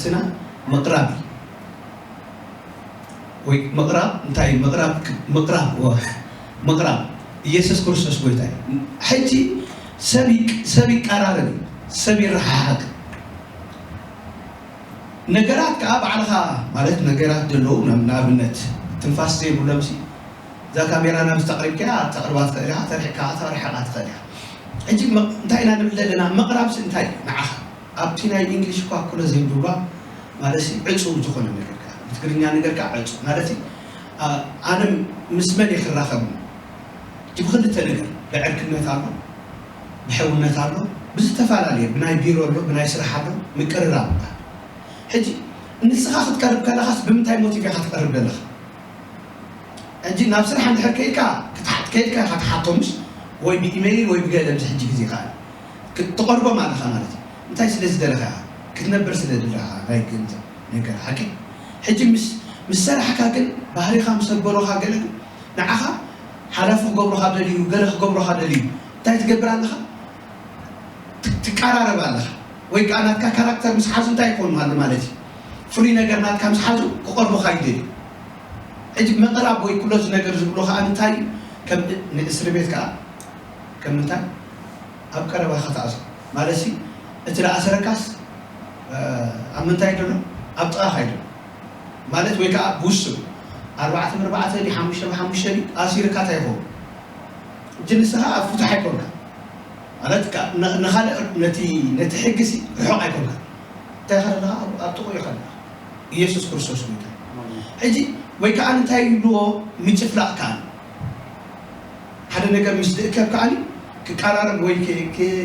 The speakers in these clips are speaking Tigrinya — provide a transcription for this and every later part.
ስና ምቕራብ እዩ። ወይ ምቕራብ እንታይ እዩ? ምቕራብ ምቕራብ ወ- ምቕራብ ኢየሱስ ክርስቶስ ጎይታ እዩ። ሕጂ ሰብ ይቅ- ሰብ ይቀራረብ እዩ፣ ሰብ ይረሓሓቅ። ነገራት ከዓ ባዕልኻ ማለት ነገራት ዘለዉ ን- ንኣብነት ትንፋስ ዘይብሎም ሲ እዛ ካሜራ ናብ ዝተቕሪብካ ተቕርባ ትኽእል ኢኻ፣ ተርሒቕካ ተርሕቓ ትኽእል ኢኻ። ሕጂ መ- እንታይ ኢና ንብል ዘለና? ምቕራብሲ እንታይ እዩ ንዓኻ? ኣብቲ ናይ እንግሊሽ እኳ ኩሎ ዘይብሉዋ ማለት ሲ ዕፁው ዝኾነ ነገር ከዓ ብትግርኛ ነገር ከዓ ዕፁ ማለት ሲ ኣ- ኣነ ምስ መን እየ ክራኸብ? እቲ ብክልተ ነገር ብዕርክነት ኣሎ፣ ብሕውነት ኣሎ፣ ብዝተፈላለየ ብናይ ቢሮ ኣሎ፣ ብናይ ስራሕ ኣሎ፣ ምቅርራብ ይበሃል። ሕጂ ንስኻ ክትቀርብ ከለኻስ ብምንታይ ሞቲቭ ኢኻ ትቀርብ ዘለኻ? ሕጂ ናብ ስራሕ እንድሕር ከይድካ ክትሓት ከይድካ ኢኻ ትሓቶም ምስ ወይ ብኢሜይል ወይ ብገለ ኣብዚ ሕጂ ግዜ ከኣ ክትቆርቦም ኣለኻ ማለት እዩ። እንታይ ስለ ዝደለኻ ኢኻ? ክትነብር ስለ ዝደለኻ ናይ ገንዘብ ነገር ሓቂ። ሕጂ ምስ ምስ ሰራሕካ ግን ባህሪኻ ምስ ኣበሎኻ ገለ ግን ንዓኻ ሓላፊ ክገብሮኻ ደልዩ ገለ ክገብሮኻ ደልዩ እንታይ ትገብር ኣለኻ? ትቀራረብ ኣለኻ ወይ ከዓ ናትካ ካራክተር ምስ ሓዙ እንታይ ይኮኑ ኣሎ ማለት እዩ። ፍሉይ ነገር ናትካ ምስ ሓዙ ክቐርቡኻ ይደልዩ። ሕጂ ምቕራብ ወይ ኩሎ እዚ ነገር ዝብሎ ከዓ እንታይ እዩ? ከም ንእስሪ ቤት ከዓ ከም ምንታይ ኣብ ቀረባኻ ተኣስሮ ማለት ሲ እቲ ዝኣሰረካስ ኣብ ምንታይ ደሎ ኣብ ጥቓኻ ይደሎ ማለት ወይ ከዓ ብውሱን ኣርባዕተ ብኣርባዕተ ዲ ሓሙሽተ ብሓሙሽተ ዲ ኣሲርካ እንታይ ይኸውን? ሕጂ ንስኻ ኣብ ፍቱሕ ኣይኮንካ ማለት ንኻልእ ነቲ ነቲ ሕጊ ሲ ርሑቕ ኣይኮንካ እንታይ ኢኻ ዘለኻ ኣብ ጥቕኡ ኢኻ ኣለኻ ኢየሱስ ክርስቶስ ጎይታ ሕጂ ወይ ከዓ እንታይ ይብልዎ ምጭፍላቕ ከኣ ሓደ ነገር ምስ ዝእከብ ከኣ ክቀራረብ ወይ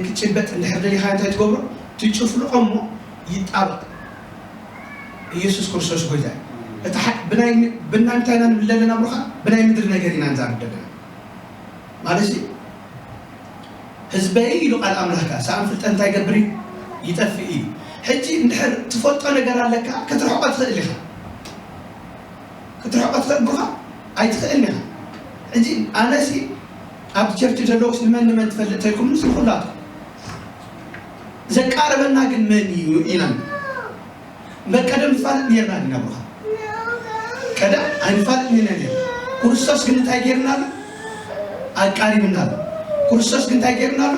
ክጭበጥ እንድሕር ደሊኻ እንታይ ትገብሮ ትጭፍልቖ እሞ ይጣበቕ ኢየሱስ ክርስቶስ ጎይታ እዩ። እቲ ሓ- ብናይ ሚ- ብናይ እንታይ ኢና ንብል ዘለና ብሩኻ ብናይ ምድሪ ነገር ኢና ንዛረብ ዘለና ማለት እዩ። ህዝበይ ኢሉ ቃል ኣምላኽካ ሰኣን ፍልጠት እንታይ ይገብር እዩ? ይጠፍእ እዩ። ሕጂ እንድሕር ትፈልጦ ነገር ኣለካ ክትርሕቆ ትኽእል ኢኻ። ክትርሕቆ ትኽእል ብሩኻ ኣይትኽእልን ኢኻ። ሕጂ ኣነሲ ኣብቲ ቸርች ዘለውስ ንመን ንመን ትፈልጥ ተልኩምንስ ንኩላትኩም ዘቃረበና ግን መን እዩ ኢና እምበር ቀደም ንፋለጥ ነርና ዲና ብሩኻ ቀደም ኣይንፋለጥ ነርና ነርና ክርስቶስ ግን እንታይ ገይርና ኣሎ ኣቃሪብና ኣሎ ክርስቶስ ግን እንታይ ገይርና ኣሎ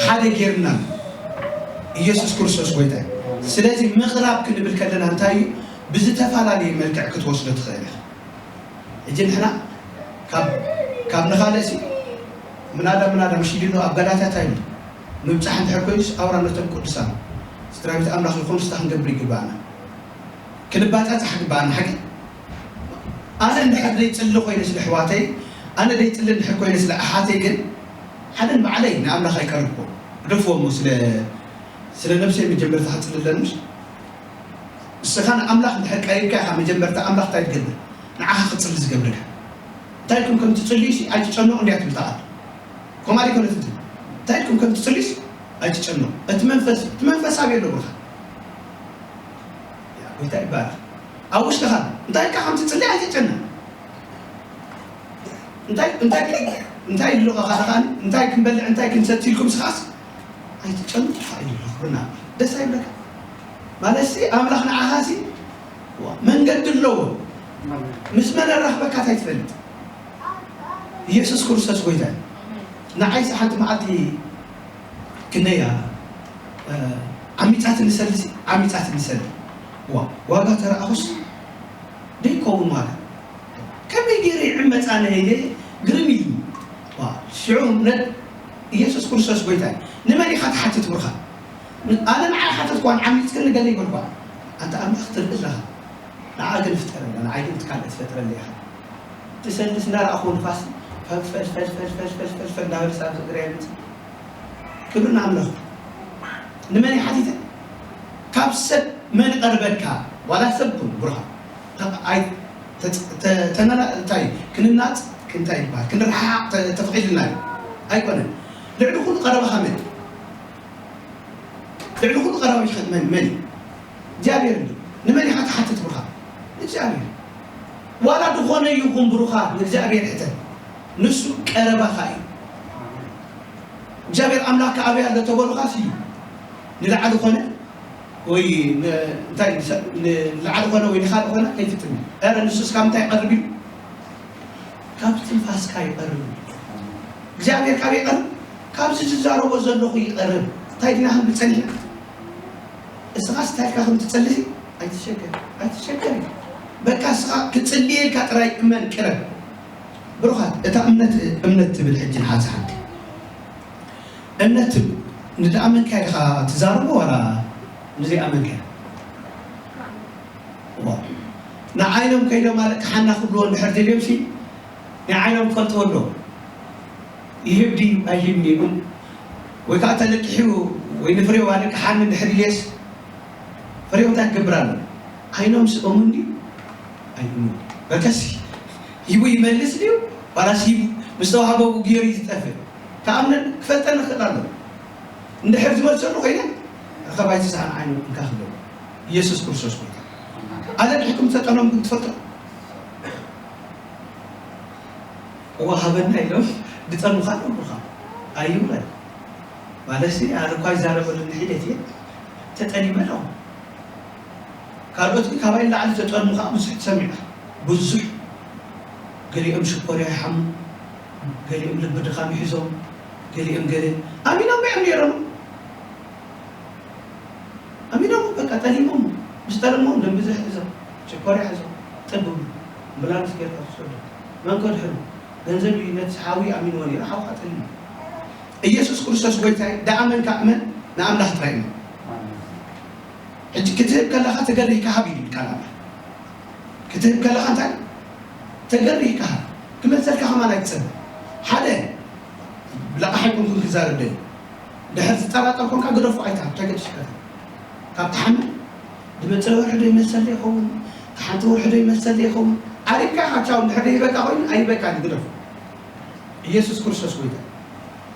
ሓደ ገይርና ኣሎ ኢየሱስ ክርስቶስ ጎይታ እዩ ስለዚ ምቕራብ ክንብል ከለና እንታይ እዩ ብዝተፈላለየ መልክዕ ክትወስዶ ትኽእል ኢኻ ሕጂ ንሕና ካብ ካብ ንኻልእ ሲ ምናዳ ምናዳ ምሽ ኢሉ ኣብ ገላትያ እንታይ ኢሉ ምብጻሕ እንድሕር ኮይኑስ ኣውራ ነቶም ቅዱሳን ስድራ ቤት ኣምላኽ ዝኾኑ ስታ ክንገብር ይግባኣና ክንባጻጻሕ ይግባኣና ሓቂ ኣነ እንድሕር ዘይጽሊ ኮይነ ስለ ኣሕዋተይ ኣነ ዘይጽሊ እንድሕር ኮይነ ስለ ኣሓተይ ግን ሓደን ባዕለይ ንኣምላኽ ኣይቀርብኩ ግደፍዎ እሞ ስለ ስለ ነብሰይ መጀመርታ ክጽሊ ኣለንስ እስኻ ንኣምላኽ እንድሕር ቀሪብካ ኢኻ መጀመርታ ኣምላኽ እንታይ ትገብር ንዓኻ ክጽሊ ዝገብረካ እንታይ ኢልኩም ከም ትጽልዩ ሲ ኣይትጨነቑ እንድያ ትብል ተቓል ኮማል ይኮነት ትብል እንታይ ኢልኩም ከም ትጽልዩ ሲ ኣይትጨነቑ እቲ መንፈስ እቲ መንፈስ ኣበይ ኣሎ ብሩኻ ጎይታ ይባረኽ ኣብ ውሽጥኻ እንታይ ኢልካ ከም ትጽሊ ኣይትጨነቕ እንታይ እንታይ እንታይ ኢሉ ኸዓ እንታይ ክንበልዕ እንታይ ክንሰቲ ኢልኩም ስኻስ ኣይትጨንቁ ኢሉ ኩርና ደስ ኣይብለካ ማለት ሲ ኣምላኽ ንዓኻ ሲ መንገዲ ኣለዎ ምስ መን ኣራኽበካ እንታይ ትፈልጥ ኢየሱስ ክርስቶስ ጎይታ ንዓይሲ ሓንቲ መዓልቲ ክንደያ ዓሚፃት ንሰሊ ዓሚፃት ንሰሊ ዋጋ ተረኣኹስ ደይከውን ዋጋ ከመይ ገይረ ይዕመፃ ነይለ ግርም እዩ ሽዑ እምነት ኢየሱስ ክርስቶስ ጎይታ እዩ ንመን ኢኻ ትሓትት ብርኻ ኣነ ንዓይ ሓተትኳ ንዓሚፅክኒ ገለ ይበልኳ ኣንተ ኣምላኽ ትርኢ ኣለኻ ንዓ ግን ፍጠረና ንዓይ ግን ትካልእ ትፈጥረለ ኢኻ ትሰልስ እንዳረኣኹ ንፋስ ፈልፈልፈልፈልፈልፈልፈልፈል እንዳበለ ሳብ ዝእግረ የምፅእ ክብሪ ንኣምላኽ ንመን ይሓቲተ ካብ ሰብ መን ይቐርበካ ዋላ ሰብ ኩን ብርሃን እንታይ ክንናጽ እንታይ ይባሃል ክንረሓቕ ተፈቒድልና እዩ ኣይኮነን ልዕሊ ኩሉ ቀረባኻ መን ልዕሊ ኩሉ ቀረባ ይኸድ መን መን እዩ እግዚኣብሔር እንዲ ንመን ኢኻ ትሓትት ብርሃን እግዚኣብሔር ዋላ ዝኾነ ይኹን ብሩኻ ንእግዚኣብሔር ሕተት ንሱ ቀረባኻ እዩ እግዚኣብሔር ኣምላክ ኣበይ ኣሎ ተበሉኻስ እዩ ንላዕሊ ኮነ ወይ ን-፣ እንታይ ንሰ-፣ ንላዕሊ ኮነ ወይ ንኻልእ ኮነ ከይፍትን። ኧረ ንሱስ ካብ እንታይ ይቐርብ እዩ? ካብ ትንፋስካ ይቐርብ። እግዚኣብሔር ካብ ይቐርብ፣ ካብዚ ዝዛረቦ ዘለኹ ይቐርብ። እንታይ ዲና ክንብል ጸኒሕና? እስኻ ስታይልካ ከም ትጸሊ ኣይትሸገር፣ ኣይትሸገር። በቃ እስኻ ክጽልየልካ ጥራይ እመን፣ ቅረብ። ብሩኻት፣ እታ እምነት፣ እምነት ትብል ሕጂ ንሓዚ ሓንቲ። እምነት ትብል፣ ንደኣመንካዮ ዲኻ ትዛረቦ ዋላ ንዘይኣመንካዮ? ዋ። ንዓይኖም ከይዶም ኣለቅሓና ክብልዎ እንድሕር ደልዮምሲ፣ ንዓይኖም ክፈልጥዎ ኣለዎም። ይህብ ድዩ ኣይህብን እዩ? ወይ ከዓ ተለቂሑ ወይ ንፍሬው ኣለቅሓኒ እንድሕር ኢልየስ፣ ፍሬው እንታይ ክገብር ኣሎ? ዓይኖም ስኦምን ድዩ? ኣይእሙን። በከሲ ሂቡ ይመልስ ድዩ? ዋላስ ሂቡ ምስ ተዋህበ ገይሩ እዩ ዝጠፍእ? ክኣምነን ክፈልጠን ይኽእል ኣሎ። እንድሕር ዝመልሰሉ ኮይነ፣ ርኸብ ኣይትስኣን ዓይኑ እንካ ክብለሉ። ኢየሱስ ክርስቶስ ጎይታ። ኣለቅሕኩም ተጠኖምኩም ትፈልጡ? እዋ ሃበና ኢሎም ድጠኑኻ ነብሩኻ። ኣይብለን። ማለትሲ ኣነ እኳ ይዛረበሉ ንሒደት እየ ተጠሊመ ኣለኹ። ካልኦት ግን ካባይ ንላዕሊ ተጠልሙ ከዓ ብዙሕ ትሰሚዕ ኢኻ። ብዙሕ። ገሊኦም ሽኮርያ ይሓሙ፣ ገሊኦም ልቢ ድኻም ይሕዞም፣ ገሊኦም ገለ ኣሚኖም እዮም ነይሮም። ኣሚኖም በቃ ጠሊሞም። ምስ ጠለሞም ደም ብዙሕ ሕዞም፣ ሽኮርያ ሕዞም፣ ጥብ ብሉ። ኣምቡላንስ ጌርካ ትወስዶ። መን ከድሕኑ? ገንዘብ እዩ ነቲ ሓዊ ኣሚንዎ ነይሩ፣ ሓውኻ ጠሊሙ። ኢየሱስ ክርስቶስ ጎይታ እዩ። ደኣ መን ከኣ እመን፣ ንኣምላኽ ጥራይ እመን። ሕጂ ክትህብ ከለኻ ተገሪህካ ሃብ እዩ ቃል ኣምላኽ። ክትህብ ከለኻ እንታይ? ተገሪህካ ሃብ። ክመልሰልካ ከማን ኣይትጸበ። ሓደ፣ ብለቓሕ ኣይኮንኩን ክዛረብ ደልየ። ድሕር ዝጠራጠር ኮንካ ግደፎ ኣይትሃብ፣ እንታይ ገዲሽካ? ካብ ትሓምም፣ ዝመጸ ወርሒ ዶ ይመልሰለይ ይኸውን? ሓንቲ ወርሒ ዶ ይመልሰለይ ይኸውን? ዓሪፍካ ኢኻ ቻው፣ እንድሕር ደይበካ ኮይኑ ኣይበካን፣ ግደፎ። ኢየሱስ ክርስቶስ ጎይታ።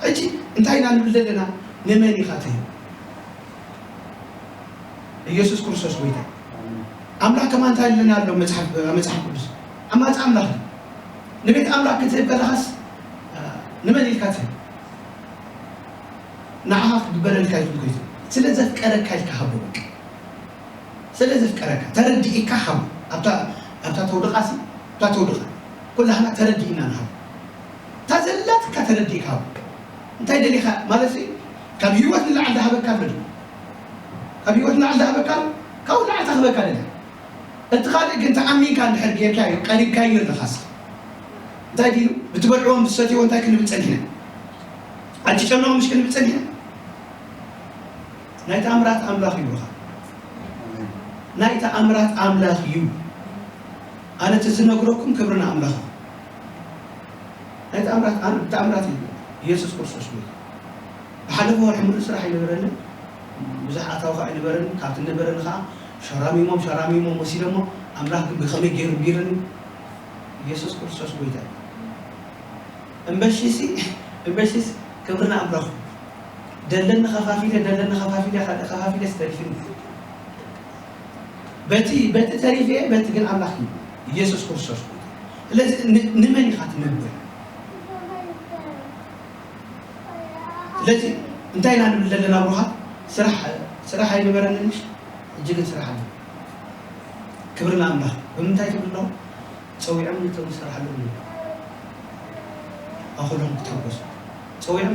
ሕጂ እንታይ ኢና ንብል ዘለና? ንመን ኢኻ ትህብ? ኢየሱስ ክርስቶስ ጎይታ። ኣምላኽ ከማን እንታይ ኢልና ኣሎ መጽሓፍ፣ መጽሓፍ ቅዱስ? ዓማጺ ኣምላኽ እዩ። ንቤት ኣምላኽ ክትህብ ከለኻስ፣ ንመን ኢልካ ትህብ? ንዓኻ ክግበረልካ ኢልኩም ከይትህብ። ስለ ዘፍቀረካ ኢልካ ሃቦ በቃ። ስለ ዘፍቀረካ ተረዲእካ ሃቦ። ኣብታ፣ ኣብታ ተውድቓሲ፣ ኣብታ ተውድቓ። ኩላህና ተረዲእና ንሃቦ። እታ ዘላትካ ተረዲእካ ሃቦ። እንታይ ደሊኻ ማለት እዩ? ካብ ህይወት ንላዕሊ ዝሃበካ ኣሎ ድዩ? ካብ ህይወት ንላዕሊ ዝሃበካ ኣሎ? ካብኡ ንላዕሊ ክህበካ ደልያ። እቲ ካልእ ግን ተኣሚንካ እንድሕር ጌርካዮ፣ ቀሪብካዮ ኣለኻስ። እንታይ ድዩ? ብትበልዕዎ፣ ብትሰትይዎ እንታይ ክንብል ጸኒሕና? ኣጭጨናኦ ምሽ ክንብል ጸኒሕና? ናይ ተኣምራት ኣምላኽ እዩ ብኻ። ናይ ተኣምራት ኣምላኽ እዩ። ኣነ እቲ ዝነግረኩም ክብሪ ንኣምላኽ እዩ። ናይ ተኣምራት፣ ኣነ ብተኣምራት እዩ። ኢየሱስ ክርስቶስ እዩ። ዝሓለፈ ወርሒ ምሉእ ስራሕ ኣይነበረንን። ብዙሕ ኣታዊ ከዓ ኣይነበረንን። ካብቲ ነበረኒ ከዓ ሸራሚሞም፣ ሸራሚሞም ወሲዶሞ። ኣምላኽ ግን ብኸመይ ገይሩ ቢርኒ? ኢየሱስ ክርስቶስ ጎይታ እዩ። እምበሺሲ፣ እምበሺስ ክብሪ ንኣምላኽ። ደለኒ ከፋፊለ፣ ደለኒ ከፋፊለ፣ ከፋፊለ ዝተሪፍኒ። በቲ፣ በቲ ተሪፈ፣ በቲ ግን ኣምላኽ እዩ። ኢየሱስ ክርስቶስ ጎይታ። ስለዚ ን-፣ ንመን ኢኻ ትነብር? ስለዚ እንታይ ኢና ንብል ዘለና ብሩኻት? ስራሕ፣ ስራሕ ኣይነበረንን፣ ሕጂ ግን ስራሕ ኣሎ። ክብሪ ንኣምላኽ። ብምንታይ ትብል ኣለኹ? ጸዊዖም ነቶም ዝሰርሓሎም እዩ። ኣኹሎም ክትሕጎሱ። ጸዊዖም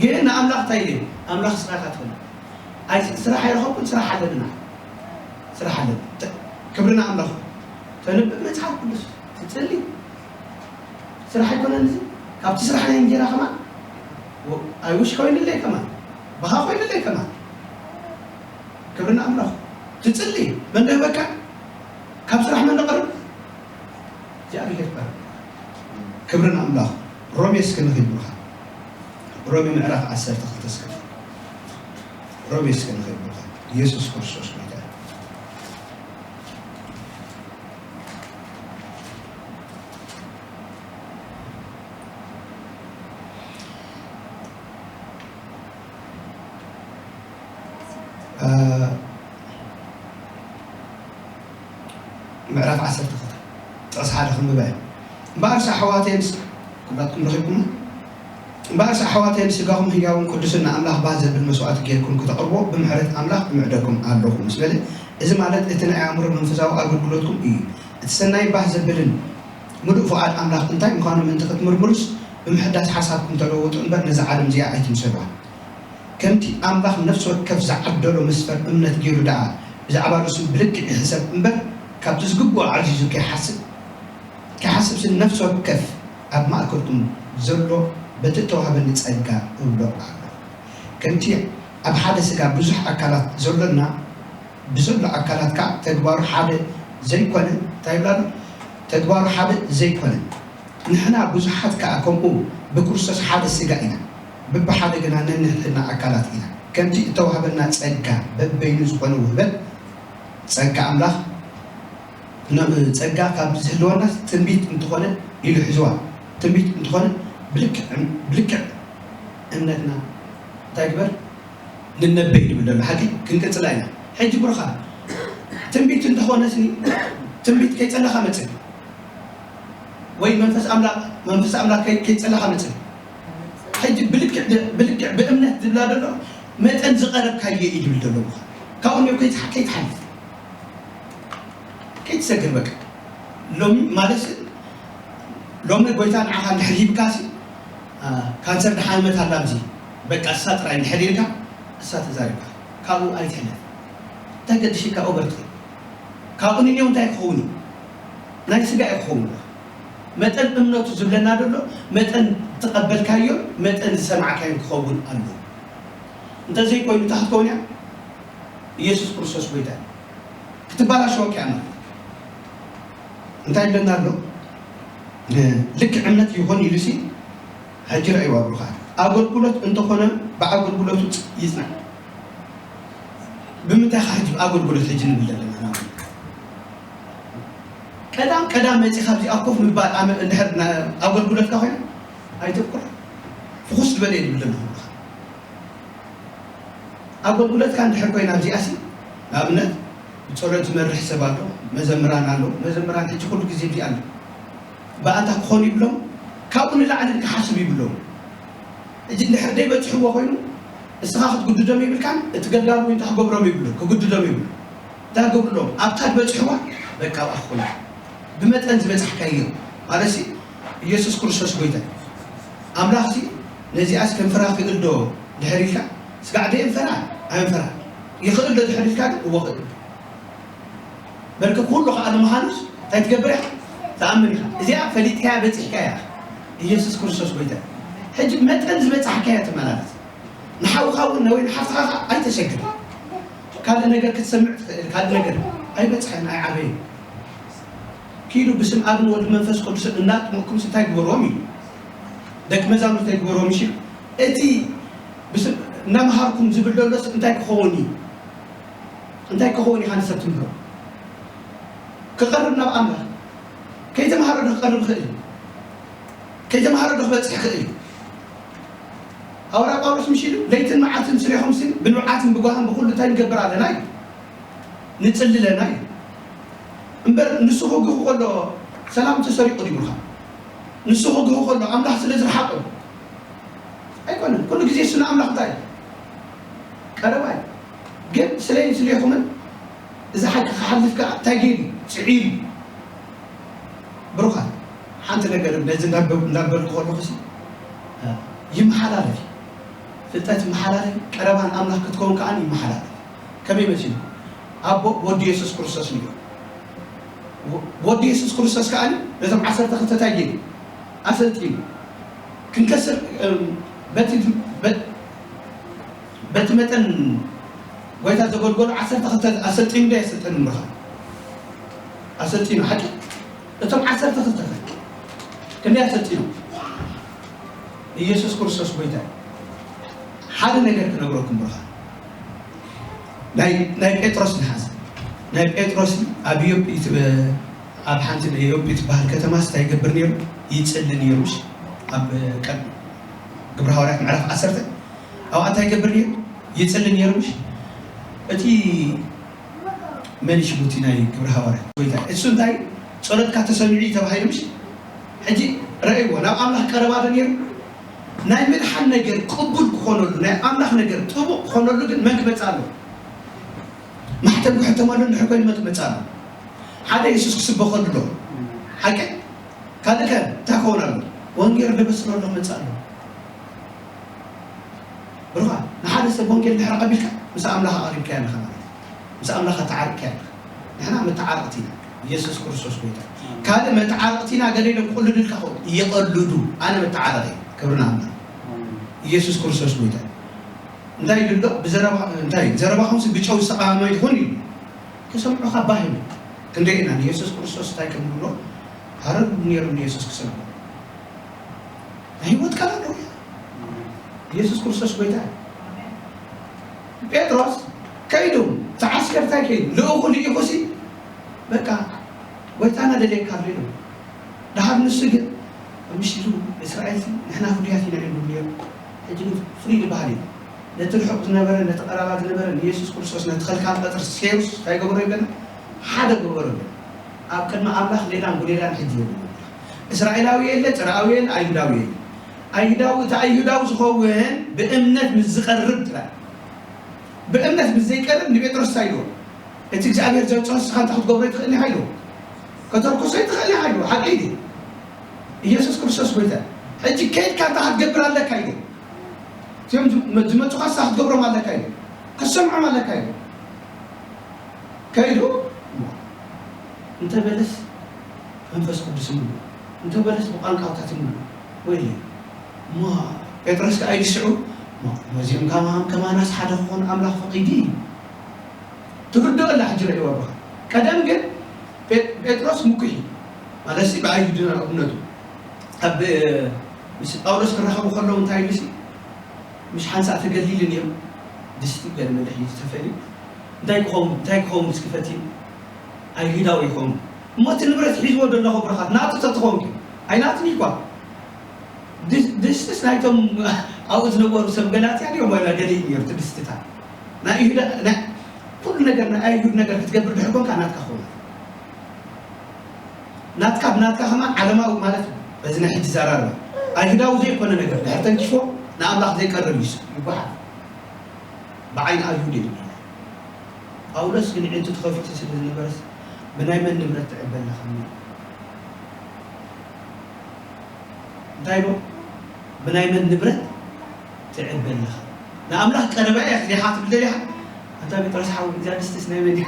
ግን ንኣምላኽ እንታይ ኢለ? ኣምላኽ ስራሕካ ትፈልጥ። ኣይ ስራሕ ኣይረኸብኩን፣ ስራሕ ኣለና። ስራሕ ኣለና። ተ-፣ ክብሪ ንኣምላኽ። ተንብብ መጽሓፍ ቅዱስ፣ ትጽሊ። ስራሕ ኣይኮነን እዚ። ካብቲ ስራሕ ናይ እንጀራ ከማን፣ ወ-፣ ኣይ ውሽ ኮይንለይ ከማን። ብኻ ኮይንለይ ከማን። ክብሪ ንኣምላኽ። ትጽሊ። መን ደህበካ? ካብ ስራሕ መን ደቐርብ? እግዚኣብሔር ይባረክ። ክብሪ ንኣምላኽ። ሮሜ እስከ ንኺድ ብሩኻ። ሮሜ ምዕራፍ ዓሰርተ ክልተ እስከ። ሮሜ እስከ ንኺድ ብሩኻ። ኢየሱስ ክርስቶስ ጎይታ። እ፣ ምዕራፍ ዓሰርተ ክልተ ጥቕሲ ሓደ ክንብባ እየ። እምበኣርስ ኣሕዋተይ ምስ ኩላትኩም ረኺብኩማ፣ እምበኣርስ ኣሕዋተይ፣ ንስጋኹም ህያውን ቅዱስን ንኣምላኽ ባህ ዘብል መስዋእቲ ጌርኩም ክተቕርብዎ ብምሕረት ኣምላኽ እምዕደኩም ኣለኹ ምስ በለ፣ እዚ ማለት እቲ ናይ ኣእምሮ መንፈሳዊ ኣገልግሎትኩም እዩ። እቲ ሰናይ ባህ ዘብልን ምሉእ ፍቓድ ኣምላኽ እንታይ ምዃኑ ምእንቲ ክትምርምሩስ፣ ብምሕዳስ ሓሳብኩም ተለወጡ እምበር፣ ነዛ ዓለም እዚኣ ኣይትምሰልዋ። ከምቲ ኣምላኽ ነፍሲ ወከፍ ዝዓደሎ መስፈር እምነት ገይሩ ደኣ፣ ብዛዕባ ርእሱ ብልክዕ ይሕሰብ እምበር፣ ካብቲ ዝግብኦ ዓዚዙ ከይሓስብ፣ ከይሓስብሲ ነፍሲ ወከፍ ኣብ ማእከልኩም ዘሎ በቲ እተዋህበኒ ጸጋ እብሎ ኣሎ። ከምቲ ኣብ ሓደ ስጋ ብዙሕ ኣካላት ዘሎና፣ ብዘሎ ኣካላት ከኣ ተግባሩ ሓደ ዘይኮነ፣ እንታይ ይብላ ኣሎ? ተግባሩ ሓደ ዘይኮነ፣ ንሕና ብዙሓት ከኣ ከምኡ ብክርስቶስ ሓደ ስጋ ኢና፣ በብሓደ ግና ነንሕድሕድና ኣካላት ኢና። ከምቲ እተዋህበና ጸጋ በበይኑ ዝኾነ ውህበት ጸጋ ኣምላኽ፣ ን-፣ ጸጋ ካብ ዝህልወና ትንቢት እንተኾነ ኢሉ ሒዝዋ። ትንቢት እንተኾነ ብልክዕ፣ ብልክዕ እምነትና እንታይ ግበር? ንነበይ ድብል ዘሎ ሓቂ ክንቅጽላ ኢና። ሕጂ ብሩኻ ትንቢት እንተኾነ ስኒ ትንቢት ከይጸለኻ መጽእ ወይ መንፈስ ኣምላኽ፣ መንፈስ ኣምላኽ ከይ-፣ ከይጸለኻ መጽእ። ሕጂ ብልክዕ ድ-፣ ብልክዕ ብእምነት ዝብላ ዘሎ መጠን ዝቐረብካዮ እዩ ድብል ዘሎ ብሩኻ። ካብኡ ንዮ ከይትሓ-፣ ከይትሓልፍ። ከይትሰግር በቃ። ሎሚ ማለት ሎሚ ጎይታ ንዓኻ እንድሕር ሂብካሲ፣ አ፣ ካንሰር ደሓን መት ኣላ ኣብዚ በቃ እሳ ጥራይ እንድሕር ኢልካ እሳ ተዛሪብካ። ካብኡ ኣይትሕለፍ። እንታይ ገድሽካ ኦበርቲ። ካብኡ ንኔው እንታይ ክኸውን እዩ? ናይ ስጋ እዩ ክኸውን። መጠን እምነቱ ዝብለና ዘሎ መጠን ዝተቐበልካዮ መጠን ዝሰማዕካዮ ክኸውን ኣሎ። እንተዘይኮይኑ እንታይ ክትከውን እያ? ኢየሱስ ክርስቶስ ጎይታ እዩ። ክትበላሸወካ እያ ማለት። እንታይ ይብለና ኣሎ? ልክዕ እምነት ይኹን ኢሉሲ፣ ሕጂ ረእይዋ ብሩኻት። ኣገልግሎት እንተኾነ ብኣገልግሎቱ ይጽናዕ። ብምንታይ ኸ ሕጂ ኣገልግሎት ሕጂ ንብል ዘለና? ቀዳም ቀዳም መጺኻ ኣብዚኣ ኮፍ ምባል ኣመ-፣ እንድሕር ና-፣ ኣገልግሎትካ ኮይኑ ኣይተብቅዕ። ፍኹስ ዝበለ እዩ ንብል ኣለኹ። ኣገልግሎትካ እንድሕር ኮይና ኣብዚኣሲ፣ ንኣብነት፣ ብጸሎት ዝመርሕ ሰብ ኣሎ፣ መዘምራን ኣሎ። መዘምራን ሕጂ ኩሉ ግዜ ኣብዚ ኣሎ። ብኣንታ ክኾኑ ይብሎም፣ ካብኡ ንላዕሊ ክሓስብ ይብሎም። ሕጂ እንድሕር ደይበጽሕዎ ኮይኑ፣ እስኻ ክትግድዶም የብልካን፣ እቲ ገልጋሊ እውን እንታይ ክገብሮም ይብሉ፣ ክግድዶም ይብሉ። እንታይ ክገብርሎም? ኣብታ ዝበጽሕዋ፣ በቃ ኣብኣ ክኾኑ። ብመጠን ዝበጻሕካዮ፣ ማለትሲ፣ ኢየሱስ ክርስቶስ ጎይታ እዩ። ኣምላኽሲ ነዚኣስ ከንፈራ ክእል ዶ ድሕር ኢልካ፣ ስጋዕ ደየንፈራ፣ ኣየንፈራ። ይኽእል ዶ ድሕር ኢልካ ግን፣ እወ ክእል። በልከ ኩሉ ከኣ ንምዃኑስ እንታይ ትገብር ኢኻ? ትኣምን ኢኻ። እዚኣ ፈሊጥካያ፣ በጺሕካያ። ኢየሱስ ክርስቶስ ጎይታ እዩ። ሕጂ መጠን ዝበጻሕካያ ትመላለስ። ንሓውኻ እውን ወይ ንሓፍትኻ ከኣ ኣይተሸግር። ካልእ ነገር ክትሰምዕ ትኽእል፣ ካልእ ነገር ኣይበጽሐን፣ ኣይዓበየን። ኪዱ ብስም ኣብን ወልድ መንፈስ ቅዱስን እናጥመቕኩምስ እንታይ ግበርዎም እዩ? ደቂ መዛሙርተይ ግበርዎም እሺ። እቲ ብስም እናምሃርኩም ዝብል ዘሎስ እንታይ ክኸውን እዩ? እንታይ ክኸውን ኢኻ ንሰብ ትምህሮ? ክቐርብ ናብ ኣምላኽ። ከይተምሃረ ዶ ክቐርብ ይኽእል እዩ? ከይተምሃረ ዶ ክበጽሕ ይኽእል እዩ? ሃዋርያ ጳውሎስ ምሽ ኢሉ፣ ለይትን መዓልትን ስሪሖምሲ ብንብዓትን ብጓህን ብኹሉ እንታይ ንገብር ኣለና እዩ? ንጽሊ ኣለና እዩ። እምበር ንሱ ክግህ ከሎ ሰላም ተሰሪቑ ድዩ ብልካ? ንሱ ክግህ ከሎ ኣምላኽ ስለ ዝረሓቐ ኣይኮነን። ኩሉ ግዜ እሱ ንኣምላኽ እንታይ እዩ? ቀረባ እዩ። ግን ስለይን ስለይኹምን እዚ ሓቂ ክሓልፍ ከኣ እንታይ ገይሩ? ጽዒሩ። ብሩኻት፣ ሓንቲ ነገር ነዚ እንዳበ-፣ እንዳበልኩ ከለኹሲ፣ እ፣ ይመሓላለፍ እዩ። ፍልጠት ይመሓላለፍ እዩ። ቀረባ ንኣምላኽ ክትከውን ከኣ ይመሓላለፍ። ከመይ መሲሉ? ኣቦ ወዲ የሱስ ክርስቶስ እዩ። ወ-፣ ወዲ የሱስ ክርስቶስ ከኣ ነቶም ዓሰርተ ክልተ እንታይ ገይሩ? ኣሰልጢኑ። ክንከስር፣ እም፣ በቲ፣ በ-፣ በቲ መጠን ጎይታ ዘገልገሉ ዓሰርተ ክልተ ኣሰልጢኑ ዶ ኣየሰልጠንን ብኻ? ኣሰልጢኑ፣ ሓቂ። እቶም ዓሰርተ ክልተ ክንደይ ኣሰልጢኑ? ኢየሱስ ክርስቶስ ጎይታ እዩ። ሓደ ነገር ክነግረኩም ብኻ። ናይ፣ ናይ ጴጥሮስ ንሓዝ። ናይ ጴጥሮስ ኣብ ዮጲ ትበ-፣ ኣብ ሓንቲ ዮጲ ትበሃል ከተማስ እንታይ ይገብር ነይሩ? ይጽሊ ነይሩ። እሺ፣ ኣብ ቀ-፣ ግብረ ሃዋርያት ምዕራፍ ዓሰርተ፣ ኣብኣ እንታይ ይገብር ነይሩ? ይጽሊ ነይሩ። እሺ፣ እቲ መን ሽሙ እቲ ናይ ግብረ ሃዋርያት ጎይታ? እሱ እንታይ? ጸሎትካ ተሰሚዑ እዩ ተባሂሉ። እሺ፣ ሕጂ ረእይዎ፣ ናብ ኣምላኽ ቀረባ ዶ ነይሩ? ናይ ምድሓን ነገር ቅቡል ክኾነሉ፣ ናይ ኣምላኽ ነገር ጥቡቕ ክኾነሉ ግን መን ክመጽእ ኣሎ? ማሕተም ክሕተመሉ እንድሕር ኮይኑ መን ክመጽእ ኣሎ? ሓደ የሱስ ክስበኸሉ ኣሎ። ሓቂ? ካልእ ከ እንታይ ክኸውን ኣሎ? ወንጌል ደበስረሉ ክመጽእ ኣሎ። ብሩኻ፣ ንሓደ ሰብ ወንጌል ድሕሪ ቀቢልካ፣ ምስ ኣምላኽ ኣቕሪብካዮ ኣለኻ ማለት እዩ። ምስ ኣምላኽ ተዓሪቕካዮ ኣለኻ። ንሕና መተዓረቕቲ ኢና። ኢየሱስ ክርስቶስ ጎይታ። ካልእ መተዓረቕቲ ኢና፣ ገለ ኢሎም ክቕልዱ ኢልካ ኸው ይቐልዱ። ኣነ መተዓረቒ። ክብሪ ንኣምላኽ። ኢየሱስ ክርስቶስ ጎይታ። እንታይ ኢሉ ኣሎ? ብዘረባ-፣ እንታይ? ዘረባኹምሲ ብጨው ዝተቐመመ ይኹን ኢሉ። ክሰምዑኻ ባህ ይብሉ። ክንደይ ኢና ንኢየሱስ ክርስቶስ እንታይ ከም ንብሎ ሃረር ነይሩ ንኢየሱስ ክሰምዑ። ናይ ህይወት ቃል ኣለዎ። ኢየሱስ ክርስቶስ ጎይታ እዩ። ጴጥሮስ ከይዱ፣ እቲ ዓስከር እንታይ ከይዱ? ልኡኹ ልኢኹሲ፣ በቃ፣ ጎይታና ደልየካ ኣሎ ኢሉ። ደሓር ንሱ ግን፣ ኣብ ምሽቱ እስራኤል ንሕና ፍሉያት ኢና እዮም ዝብሉ እዮም። ሕጂ ግን ፍሉይ ዝበሃል እዩ። ነቲ ርሑቕ ዝነበረ፣ ነቲ ቀረባ ዝነበረ ንየሱስ ክርስቶስ፣ ነቲ ከልካል ቀጽሪ ሴሩስ እንታይ ገበሮ ይብለና? ሓደ ገበሮ ይብለና። ኣብ ቅድሚ ኣምላኽ ሌላን ጉሌላን ሕጂ የብሉን። እስራኤላዊ የለ፣ ጽርኣዊ የለ፣ ኣይሁዳዊ የለ። ኣይሁዳዊ፣ እቲ ኣይሁዳዊ ዝኸውን ብእምነት ምስ ዝቐርብ ጥራይ። ብእምነት ምስ ዘይቀርብ ንጴጥሮስ እንታይ ኢልዎ? እቲ እግዚኣብሔር ዘውጽኦ ንስኻ እንታይ ክትገብሮ ኣይትኽእልን ኢኻ ኢልዎ። ከተርክሶ ኣይትኽእልን ኢኻ ኢልዎ። ሓቂ እዩ። ኢየሱስ ክርስቶስ ጎይታ። ሕጂ ከይድካ እንታይ ክትገብር ኣለካ ኢልዎ። እዚኦም ዝመ-፣ ዝመጹኻ ንስኻ ክትገብሮም ኣለካ ኢልዎ። ክትሰምዖም ኣለካ ኢልዎ። ከይዱ እንተ በለስ መንፈስ ቅዱስ ይምልኡ፣ እንተ በለስ ብቋንቋታት ይምልኡ። ወይለይ። እሞ ጴጥሮስ ከኣ ኢሉ ሽዑ፣ እሞ ነዚኦም ከማን ከማናስ ሓደ ክኾኑ ኣምላኽ ፈቒዱ እዩ። ትርድኦ ኣላ ሕጂ ረእይዋ ብኻ። ቀደም ግን ጴ-፣ ጴጥሮስ ምኩሕ እዩ። ማለትሲ ብኣይሁድና እምነቱ። ኣብ ምስ ጳውሎስ ክራኸቡ ከለዉ እንታይ ኢሉሲ? ምሽ ሓንሳእ ተገሊሉ ነይሩ። ድስቲ ገለ መለ ሒዙ ተፈልዩ። እንታይ ክኸውን፣ እንታይ ክኸውን እስኪ ፈትዩ? ኣይሁዳዊ ይኸውን። እሞ እቲ ንብረት ሒዝዎ ዘለኹ ብረኻት ናቱ ተትኸውን ከ? ኣይናቱን እዩ እኳ። ድስ-፣ ድስትስ ናይቶም ኣብኡ ዝነበሩ ሰብ ገላትያ ድዮም ዋላ ገሊኡ ነይሩ እቲ ድስትታት? ናይ ይሁዳ፣ ናይ ኩሉ ነገር ናይ ኣይሁድ ነገር ክትገብር ድሕር ኮንካ ናትካ ክኸውን። ናትካ ብናትካ ከማን ዓለማዊ ማለት እዩ። በዚ ናይ ሕጂ ዘራርባ ኣይሁዳዊ ዘይኮነ ነገር ድሕር ተንኪፎ ንኣምላኽ ዘይቀርብ እዩ ይበሃል። ብዓይኒ ኣይሁድ እዩ ዝብሃል። ጳውሎስ ግን ዕንቱ ተኸፊቱ ስለ ዝነበረስ ብናይ መን ንብረት ትዕበ ኣለኻ? እንታይ ኢሉ? ብናይ መን ንብረት ትዕበ ኣለኻ? ንኣምላኽ ቀረባ እያ ኢኻ ትብል ዘለኻ? ኣንታ ጴጥሮስ ሓወይ፣ እዛ ድስትስ ናይ መን እያ?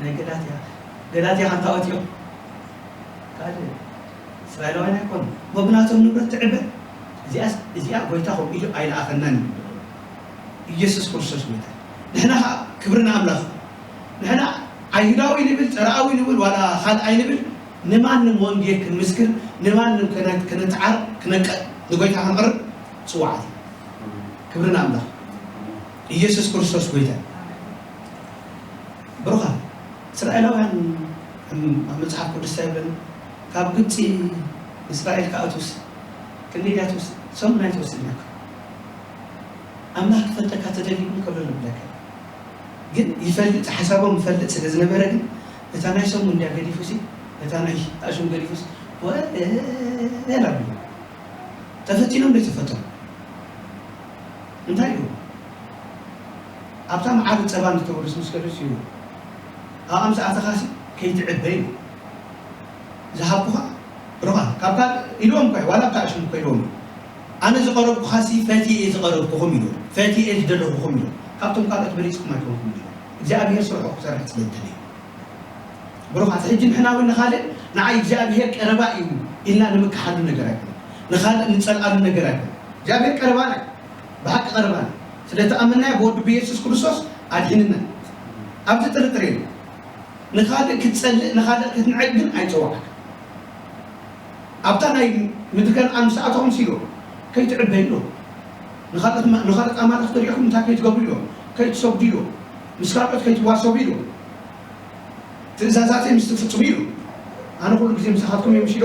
ናይ ገላትያ። ገላትያ ከምታ ወፂኦም። ካልእ እስራኤላውያን ኣይኮኑን። እሞ ብናቶም ንብረት ትዕበ? እዚኣስ-፣ እዚኣ ጎይታኹም ኢሉ ኣይለኣኸናን እዩ። ኢየሱስ ክርስቶስ ጎይታ። ንሕና ኸዓ ክብሪ ንኣምላኽ። ንሕና ኣይሁዳዊ ንብል፣ ጸርኣዊ ንብል፣ ዋላ ካልኣይ ንብል፣ ንማንም ወንጌል ክንምስክር፣ ንማንም ከነ-፣ ከነተዓር-፣ ክነቀ-፣ ንጎይታ ከነቕርብ ጽዋዓት እዩ። ክብሪ ንኣምላኽ። ኢየሱስ ክርስቶስ ጎይታ። ብሩኻት፣ እስራኤላውያን ኣብ መጽሓፍ ቅዱስ እንታይ ይብለና? ካብ ግብጺ እስራኤል ክኣትውስ፣ ክንደይ ድያ ትወስድ? ሰሙን ኣይትወስድን እያ። ኣምላኽ ክፈልጠካ ተደልዩ እውን ከሎ ንብለካ። ግን ይፈልጥ፣ ሓሳቦም ይፈልጥ ስለ ዝነበረ ግን እታ ናይ ሰሙን እንድያ ገዲፉሲ፣ እታ ናይ ኣሽም ገዲፉሲ፣ ወለል ኣቢሉ። ተፈቲኖም ዶ ተፈተኑ? እንታይ እዩ? ኣብታ መዓር ጸባን ዝተወርስ ምስ ከደስ እዩ። ኣብ ኣምሳኣተኻሲ ከይትዕበ እዩ። ዝሃብኩኻ ሩኻ፣ ካብ ካልእ ኢልዎም እኳ እዩ፣ ዋላ ኣብታ ኣሽም እኮ ኢልዎም እዩ። ኣነ ዝቐረብኩኻሲ ፈትየ እየ ዝቐረብኩኹም ኢልዎም። ፈትየ እየ ዝደለኹኹም ኢልዎም። ካብቶም ካልኦት በሊጽኩም ኣይኮንኩም ኢልዎም። እግዚኣብሔር ስርሑ ክሰርሕ ስለ ዝደለየ። ብሩኻት፣ ሕጂ ንሕና እውን ንኻልእ ንዓይ እግዚኣብሔር ቀረባ እዩ ኢልና ንምክሓሉ ነገር ኣይኮነን። ንኻልእ ንጸልኣሉ ነገር ኣይኮነን። እግዚኣብሔር ቀረባና እዩ። ብሓቂ ቀረባና። ስለ ተኣመናዮ ብወዱ ብየሱስ ክርስቶስ ኣድሒንና። ኣብዚ ጥርጥር የለን። ንኻልእ ክትጸልእ፣ ንኻልእ ክትንዕቅ ግን ኣይጸዋዕካ። ኣብታ ናይ ምድሪ ከነኣን ምስ ኣተኹም ሲሎ፣ ከይትዕበዩ ኢሎ። ንኻልኦት ማ-፣ ንኻልኦት ኣማልኽቲ ሪእኹም እንታይ ከይትገብሩ ኢሎ፣ ከይትሰግዱ ኢሎ፣ ምስ ካልኦት ከይትዋሰቡ ኢሎ፣ ትእዛዛተይ ምስ ትፍጽሙ ኢሎ። ኣነ ኩሉ ግዜ ምሳኻትኩም እየ፣ ምሽ ኢሎ።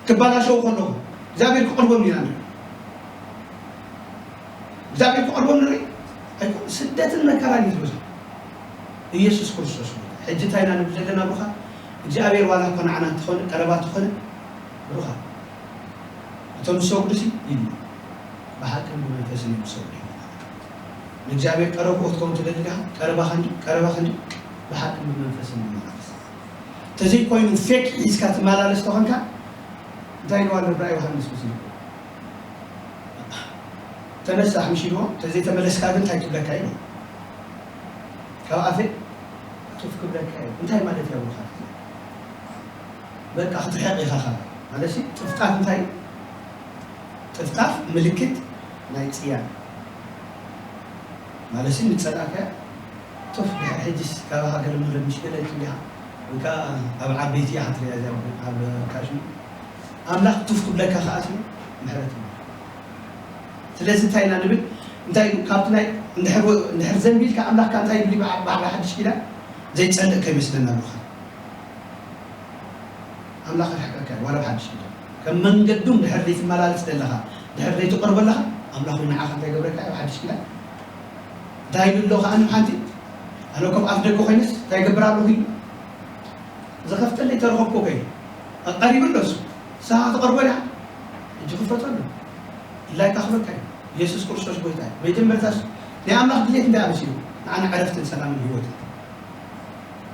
ክበላሸው ከለኹ እግዚኣብሔር ክቐርቦም ኢና ንርኢ። እግዚኣብሔር ክቐርቦም ንርኢ። ኣይኮን ስደትን መከራን እዩ ዝበዝሖ። ኢየሱስ ክርስቶስ እዩ። ሕጂ እንታይ ኢና ንብል ዘለና ብሩኻ? እግዚኣብሔር ዋላ እኳ ንዓና እንተኾነ፣ ቀረባ እንተኾነ፣ ብሩኻ፣ እቶም ዝሰግዱሲ ኢሉ ብሓቅን ብመንፈስን እዮም ዝሰግዱ። ንእግዚኣብሔር ቀረብኡ ክትከውን ትደሊ ዲኻ? ቀረባኻ እንዲ ቀረባኻ እንዲ ብሓቅን ብመንፈስን ይመላለስ። ተዘይኮይኑ ፌክ ሒዝካ ትመላለስ ተኾንካ እንታይ ኢልዋ ኣሎ ራእይ ዮሃንስ ምስ ንብሎ? ተነሳሕ ምሽ ኢልዎ፣ ተዘይተመለስካ ግን እንታይ ክብለካ ኢሉ? ካብ ኣፌ ጡፍ ክብለካ እዩ። እንታይ ማለት እዩ? ኣብሩኻ በቃ ክትርሕቕ ኢኻ ካብ ማለት ሲ ጥፍጣፍ እንታይ ጥፍጣፍ ምልክት ናይ ጽያ ማለት ሲ ንጸላእካ ጡፍ ድሕር ሕጅስ ካብ ሃገር ምረድ ምሽ ገለ ትብሊኻ ወይ ከዓ ኣብ ዓበይቲ እያ ክትሪያ እዚኣ ኣብ ካሽሙ ኣምላኽ ጡፍ ክብለካ ከዓ ሲ ምሕረት እዩ። ስለዚ እንታይ ኢና ንብል እንታይ ካብቲ ናይ እንድሕር ዘንቢልካ ኣምላኽካ እንታይ ይብል ብዓባ ሓድሽ ኪዳን ዘይጸልእ ከይመስለና ኣለኻ ኣምላኽ ርሕቀካ ዋላ ሓድሽ ኪዳን ከም መንገዱ ድሕር ዘይትመላለስ ዘለኻ ድሕር ዘይትቀርበ ኣለኻ ኣምላኽ ንዓኻ እንታይ ገብረካ ኣብ ሓድሽ ኪዳን እንታይ ይብል ኣሎ ከዓኒ ሓንቲ ኣነ ከም ኣፍ ደቂ ኮይነስ እንታይ ገብር ኣለኹ ዝኸፍተለይ ተረኸብኩ ከይ ኣቃሪቡ ኣሎ እሱ ንስኻ ትቐርቦ ዲኻ ሕጂ ክፈተሉ ድላይካ ክበካ እዩ የሱስ ክርስቶስ ጎይታ እዩ መጀመርታ ናይ ኣምላኽ ድሌት እንታይ ኣበሲሉ ንዓና ዕረፍትን ሰላምን ህይወትን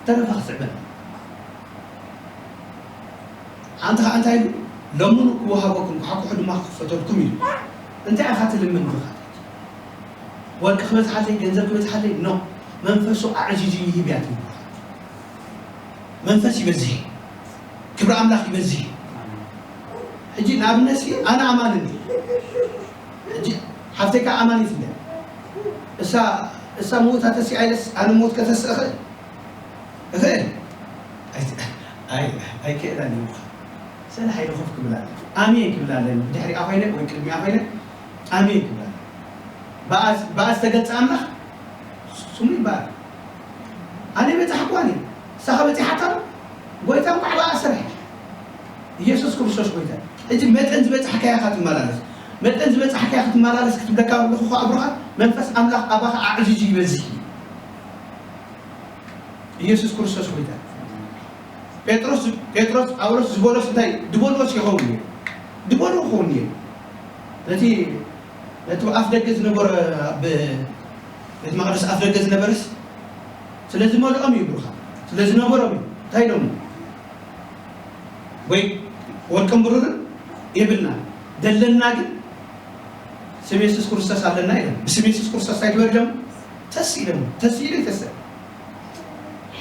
ተረፋ ክስዕበና ሓንቲ ከዓ እንታይ ኢሉ ለምኑ ክወሃበኩም ክሓኩሑ ድማ ክኽፈተልኩም ኢሉ እንታይ ኢኻ ትልምን ብኻ ወርቂ ክበዝሓለይ ገንዘብ ክበዝሓለይ ኖ መንፈሱ ኣዕዚዙ ይህብ እያ ትብል መንፈስ ይበዝሕ ክብሪ ኣምላኽ ይበዝሕ ሕጂ ንኣብነት ኣነ ኣማን እንዲ ሕጂ ሓፍተይ ከዓ ኣማኒት እንዲ እሳ እሳ ምውታ ተሲኣ ኢለስ ኣነ ምውት ከተስእ እኽእል እኽእል ኣይክእላን እዩ ስለ ሓይሊ ኮፍ ክብል ኣለ ኣሜን ክብል ኣለ ድሕሪኣ ኮይነ ወይ ቅድሚኣ ኮይነ ኣሜን ክብል ኣለ ብኣ ዝተገልፀ ኣምላኽ ስሙ ይበሃል ኣነ በፃሕኳን እዩ ንሳኻ በፂሓካ ጎይታ እንኳዕ ብኣ ስራሕ ኢየሱስ ክርስቶስ ጎይታ ሕጂ መጠን ዝበፃሕካያ ኢኻ ትመላለስ መጠን ዝበፃሕካያ ክትመላለስ ክትብለካ ኣለኹ ኣብሩኻ መንፈስ ኣምላኽ ኣባኻ ኣዕዚዙ ይበዝሕ እዩ ኢየሱስ ክርስቶስ ጎይታ ጴጥሮስ ጴጥሮስ ጳውሎስ ዝበሎስ እንታይ ድበልዎስ ይኸውን እዩ ድበልዎ ክኸውን እዩ ነቲ ነቲ ኣፍ ደገ ዝነበረ ኣብ ቤት መቅደስ ኣፍ ደገ ዝነበረስ ስለ ዝመልኦም እዩ ብሩኻ ስለ ዝነበሮም እዩ እንታይ ኢሎም ወይ ወርቅን ብሩርን የብልና ዘለና ግን ስም የሱስ ክርስቶስ ኣለና ኢሎም ብስም የሱስ ክርስቶስ እንታይ ግበር ኢሎም ተስ ኢሎም ተስ ኢሉ ይተሰ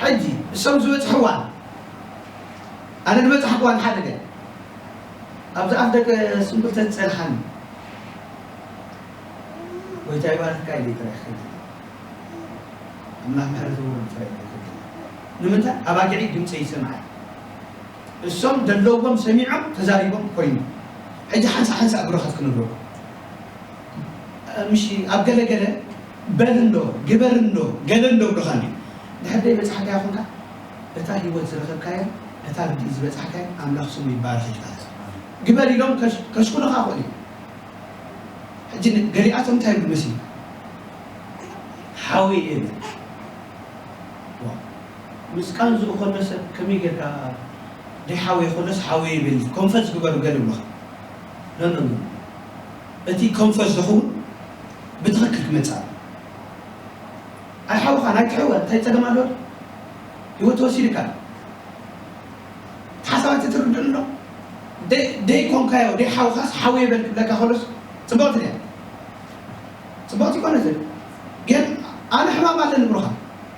ሕጂ እሶም ዝበፅሕዋ ኣነ ዝበፅሕዋ ንሓደ ገ ኣብዚ ኣፍ ደገ ስንኩል ተዝፀንሓኒ ጎይታ ይባርካ ኢለ ይጥራሕ ከይድ ኣምላኽ ምሕረት እውን ጥራሕ ይከፍል ንምንታይ ኣባጊዒ ድምፂ ይሰምዓ እሶም ደለዎም ሰሚዖም ተዛሪቦም ኮይኑ ሕጂ ሓንሳ ሓንሳ ብረኸት ክንብሎ ምሽ ኣብ ገለገለ በል እንዶ ግበር እንዶ ገለ እንዶ ብሎኻ እንዲ ድሕር ደይ በፅሓካያ ኮንካ እታ ህይወት ዝረኸብካያ እታ ርድኢ ዝበፅሓካያ ኣምላኽ ስሙ ይባረኽ ይባረኽ ግበር ኢሎም ከሽኩልኻ ክእል እዩ ሕጂ ገሊኣቶም እንታይ ይብሉ መሲ ሓወይ እየ ምስ ቃንዝኡ ከሎ ሰብ ከመይ ጌርካ ደይ ሓወይ ከሎስ ሓወይ ይብል ኮንፈስ ግበሩ ገለ ብሎኻ ኖ ኖ ኖ እቲ ኮንፈስ ዝኸውን ብትኽክል ክመፅእ ኣይሓውኻን ኣይትሕወ እንታይ ፀገም ኣለዎ ህይወት ተወሲድካ ሓሳባት ትርድእ ኣሎ ደይ ኮንካዮ ደይ ሓውኻስ ሓወይ በል ክብለካ ከሎስ ፅብቕቲ ድያ ፅብቕቲ ይኮነትን ግን ኣነ ሕማም ኣለኒ ብሩኻ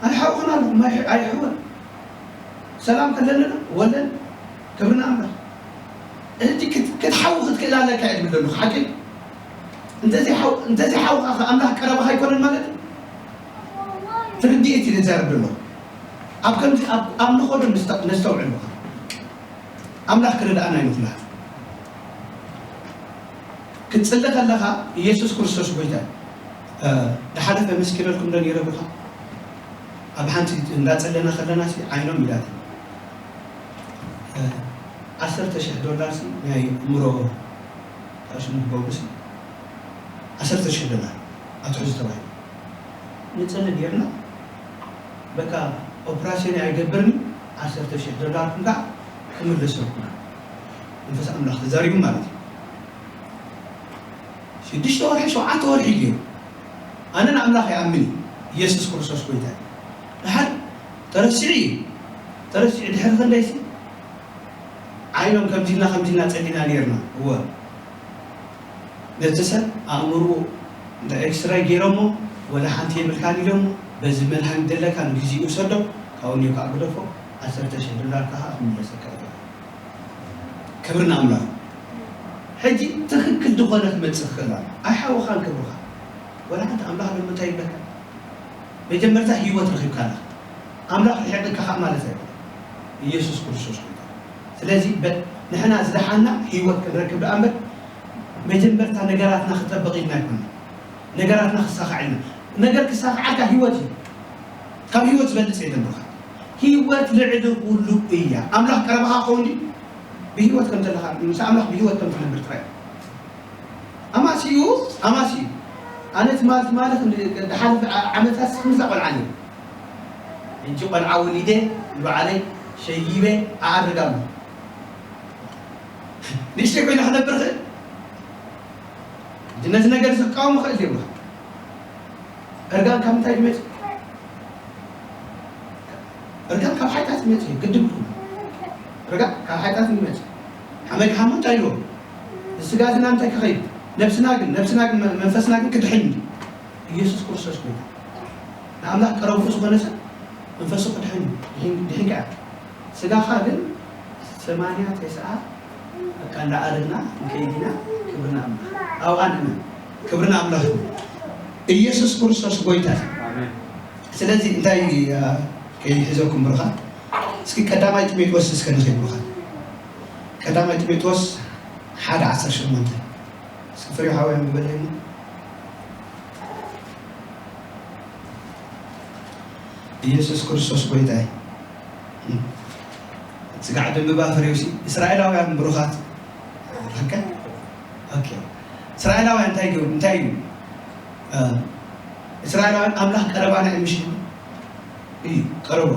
ኣነ ሓውኽን ኣለኹ ኣይሕወን ሰላም ከለንና ወለን ክብርና ኣምላኽ ሕጂ ክትሓዊ ክትክእል ኣለካ እየ ዝብል ዘለኹ ሓቂ እንተዘይሓውካ ኣምላኽ ቀረባኻ ኣይኮነን ማለት እዩ ትርድኤት እዩ ዝዛረብ ዘሎ ኣብ ከምዚ ኣብ ንኸዶ ነስተውዕል ኣለኻ ኣምላኽ ክረድኣና ይኽላል ክትፅሊ ከለኻ ኢየሱስ ክርስቶስ ጎይታ ዝሓለፈ መስኪረልኩም ዶ ነይረ ብኻ ኣብ ሓንቲ እንዳፀለና ከለና ዓይኖም ኢላት ዓሰርተ ሽሕ ዶላር ናይ እምሮ ሽሙ ክገብሩስ ዓሰርተ ሽሕ ዶላር ኣትሕዙ ተባሂሉ ንፅሊ ጌርና በቃ ኦፕራሲዮን ኣይገብርን ዓሰርተ ሽሕ ዶላር ክንካ ክምልሰልኩ መንፈስ ኣምላኽ ተዛሪቡ ማለት እዩ ሽዱሽተ ወርሒ ሸውዓተ ወርሒ ገይሩ ኣነ ንኣምላኽ ይኣምን እዩ። ኢየሱስ ክርስቶስ ጎይታ እዩ። ድሓር ተረሲዑ እዩ። ተረሲዑ ድሕሪ ክንደይሲ ዓይኖም ከምዚልና ከምዚልና ጸሊና ነርና። እወ ነቲ ሰብ ኣእምርኡ እንተ ኤክስራይ ገይሮሞ ወላ ሓንቲ የብልካን ኢሎሞ በዚ መድሃኒት ደለካ ንግዚኡ ውሰዶ ካብኡ ኒዮ ከዓ ግደፎ ዓሰርተ ሽሕ ዶላር ከዓ ክምለሰካ እዩ። ክብሪ ንኣምላኽ። ሕጂ ትኽክል ዝኾነ ክመጽእ ክኽእል ኣሎ። ኣይሓወኻን ክብርኻ። ወላ ሓንቲ ኣምላኽ ሎሚ እንታይ ይብለካ? መጀመርታ ህይወት ረኺብካ ኣለኻ። ኣምላኽ ርሒቕካ ኸዓ ማለት ኣይኮነን። ኢየሱስ ክርስቶስ ጎይታ። ስለዚ በ-፣ ንሕና ዝደሓና ህይወት ክንረክብ ደኣ እምበር መጀመርታ ነገራትና ክጠበቕ ኢልና ኣይኮነን። ነገራትና ክሳኻዕ ኢልና። ነገር ክሳኻዓልካ ህይወት እዩ። ካብ ህይወት ዝበልጽ የለን ብኻ። ህይወት ልዕሊ ኩሉ እያ። ኣምላኽ ቀረባኻ ኸውን ድዩ? ብህይወት ከም ዘለኻ፣ ምስ ኣምላኽ ብህይወት ከም ትነብር ጥራይ። ኣማሲኡ፣ ኣማሲኡ። ኣነ ትማሊ፣ ትማሊ ክንዲ፣ ዝሓለፈ ዓ-፣ ዓመታት ምስዛ ቆልዓ ነይሩ። ሕጂ ቆልዓ ወሊደ፣ ንባዕለይ ሸይበ፣ ኣዕርግ ኣለኹ። ንእሽተይ ኮይነ ክነብር እኽእል። ሕጂ ነዚ ነገር እዚ ክቃወም እኽእል ድየ? እርጋን ካብ ምንታይ ዝመጽእ? እርጋን ካብ ሓጢኣት ይመጽእ እዩ፣ ግድን ይኹን። እርጋን ካብ ሓጢኣት ይመጽእ። ሓመድ ሓሞ እንታይ ኢልዎ? ንስጋና እንታይ ክኸይድ? ነብስና ግን፣ ነብስና ግን፣ መንፈስና ግን ክድሕን እዩ። ኢየሱስ ክርስቶስ ጎይታ። ንኣምላኽ ቀረብኩ ዝኾነ ሰብ መንፈሱ ክድሕን እዩ። ድሒን-፣ ድሒንካ እያ። ስጋኻ ግን ሰማንያ ተስዓ በቃ እንዳኣረግና ንከይድ ኢና። ክብርና ኣምላኽ። ኣብኣ ንእመን። ክብርና ኣምላኽ። ኢየሱስ ክርስቶስ ጎይታ እዩ። ኣሜን። ስለዚ እንታይ፣ አ፣ ከይሕዘኩም ብሩኻት፣ እስኪ ቀዳማይ ጢሞቴዎስ እስከ ንኸይድ ብሩኻት። ቀዳማይ ጢሞቴዎስ ሓደ ዓሰርተ ሸሞንተ። እስኪ ፍሬው ሓወይ ኣንብበለይ እሞ። ኢየሱስ ክርስቶስ ጎይታ እዩ። ስጋዕ ደንብባ ፍሬውሲ እስራኤላውያን ብሩኻት። ኦኬ? ኦኬ። እስራኤላውያን እንታይ ገይሩ? እንታይ እዩ? እ፣ እስራኤላውያን ኣምላኽ ቀረባና እዩ ምሽ ኢሉ? እዩ፣ ቀረቦ።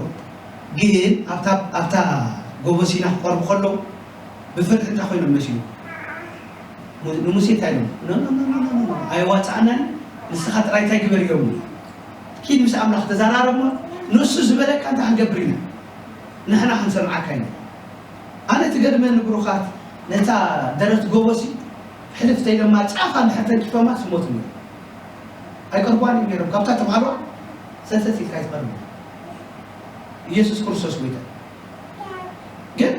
ግን ኣብታ፣ ኣብታ ጎቦ ሲና ክቐርቡ ከለዉ ብፍርሒ እንታይ ኮይኖም መሲሉ? ሙ-፣ ንሙሴ እንታይ ኢሎም? "ኖ፣ ኖ፣ ኖ፣ ኣይዋጻእናን፣ ንስኻ ጥራይ እንታይ ግበር?" ኢሎምዎ። "ኪድ ምስ ኣምላኽ ተዘራረብ እሞ፣ ንሱ ዝበለካ እንታይ ክንገብር ኢና? ንሕና ክንሰምዓካ ኢና።" ኣነ ትገርመኒ ብሩኻት፣ ነታ ደረት ጎቦሲ ሕልፍ ተኢሎማ ጫፋ እንድሕር ተንኪፎማ ስሞቱ ነይሩ። ኣይቀርቧን እዮም ነይሮም። ካብታ ተባህሏ ሰተት ኢልካ ኣይትቐርብ። ኢየሱስ ክርስቶስ ጎይታ። ግን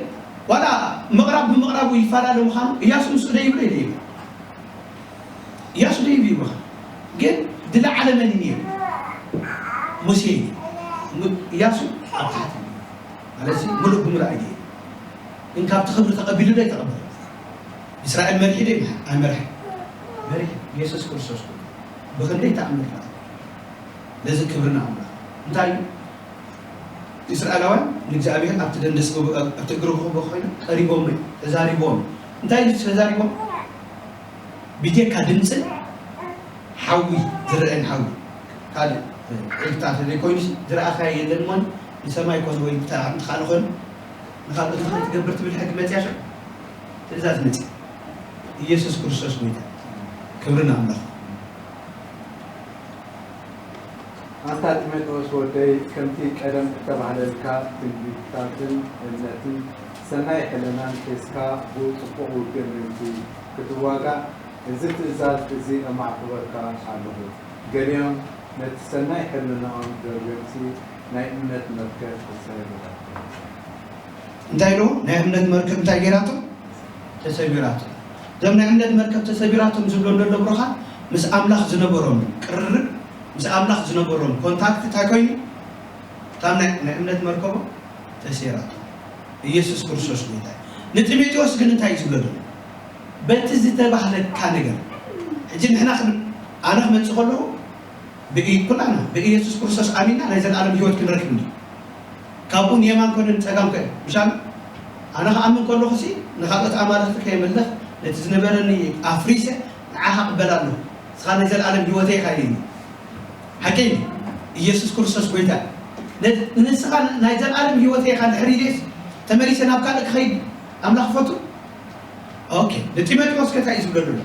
ዋላ ምቕራብ ብምቕራቡ ይፈላለ ምዃኑ እያሱ ምስኡ ዶ ይብሎ ኢለ ይብል። እያሱ ዶ ይብል ይብልኻ። ግን ዝለዓለ መን እዩ ነይሩ? ሙሴ እዩ። ሙ-፣ እያሱ ኣብ ታሕቲ እዩ። ማለት እዚ ምሉእ ብምሉእ ኣይደየ። ግን ካብቲ ክብሪ ተቐቢሉ ዶ ኣይተቐበለ? እስራኤል መሪሑ ዶ ይምራሕ? ኣይመርሐ። መሪሑ። ኢየሱስ ክርስቶስ ብኽንደይ ተኣምር ረኣየ። ነዚ ክብሪ ንኣምላኽ። እንታይ እዩ? እስራኤላውያን ንእግዚኣብሔር ኣብቲ ደንደስ ጎቦ-፣ ኣብቲ እግሪ ጎቦ ኮይኖም ቀሪቦም እዮም፣ ተዛሪቦም። እንታይ እዩ ተዛሪቦም? ብጀካ ድምፅን ሓዊ፣ ዝረአን ሓዊ፣ ካልእ ዕግታ ተዘይኮይኑሲ ዝረኣኻዮ የለን። እሞ ንሰማይ ኮነ ወይ ንተራ-፣ ንኻልእ ኮነ ንኻልኦት እንታይ ትገብር ትብል ሕጊ መፅያ ሽዑ ትእዛዝ መፅያ። ኢየሱስ ክርስቶስ ጎይታ። ክብሪ ንኣምላኽ። ኣንታ ጢሞቴዎስ ወደይ፣ ከምቲ ቀደም እተባህለልካ ትንቢትታትን እምነትን ሰናይ ሕልናን ሒዝካ ብጽቡቕ ውግእ ምእንቲ ክትዋጋእ፣ እዚ ትእዛዝ እዚ እማዕቁበካ ኣለኹ። ገሊኦም ነቲ ሰናይ ሕልናኦም ደርብዮምሲ ናይ እምነት መርከብ ተሳይሮም። እንታይ ኢሉ? ናይ እምነት መርከብ እንታይ ገይራቶ? ተሰቢራቶ። እዞም ናይ እምነት መርከብ ተሰቢራቶም ዝብሎ ዘሎ ብሩኻት ምስ ኣምላኽ ዝነበሮም ቅርርብ፣ ምስ ኣምላኽ ዝነበሮም ኮንታክት እንታይ ኮይኑ? እታ ናይ፣ ናይ እምነት መርከቦም ተሰይራቶ። ኢየሱስ ክርስቶስ ጎይታ እዩ። ንጢሞቴዎስ ግን እንታይ እዩ ዝብሎ ዘሎ? በቲ ዝተባህለካ ነገር። ሕጂ ንሕና ክን-፣ ኣነ ክመጽእ ከለኹ ብኢ-፣ ኩላና ብኢየሱስ ክርስቶስ ኣሚንና ናይ ዘለኣለም ህይወት ክንረክብ እንዲ። ካብኡ ንየማን ኮነ ንጸጋም ከ፣ ምሻል? ኣነ ክኣምን ከለኹሲ ንኻልኦት ኣማልኽቲ ከየምልኽ ነቲ ዝነበረኒ ኣፍሪሰ ንዓኻ እቕበል ኣለኹ። ንስኻ ናይ ዘለኣለም ህይወተይ ኢኻ ኢለኒ። ሓቀይ ኢየሱስ ክርስቶስ ጎይታ። ነ-፣ ንስኻ ናይ ዘለኣለም ህይወተይ ኢኻ እንድሕር ኢለስ ተመሊሰ ናብ ካልእ ክኸይድ ኣምላኽ ክፈቱ? ኦኬ፣ ንጢሞቴዎስ ከ እንታይ እዩ ዝብለሉ?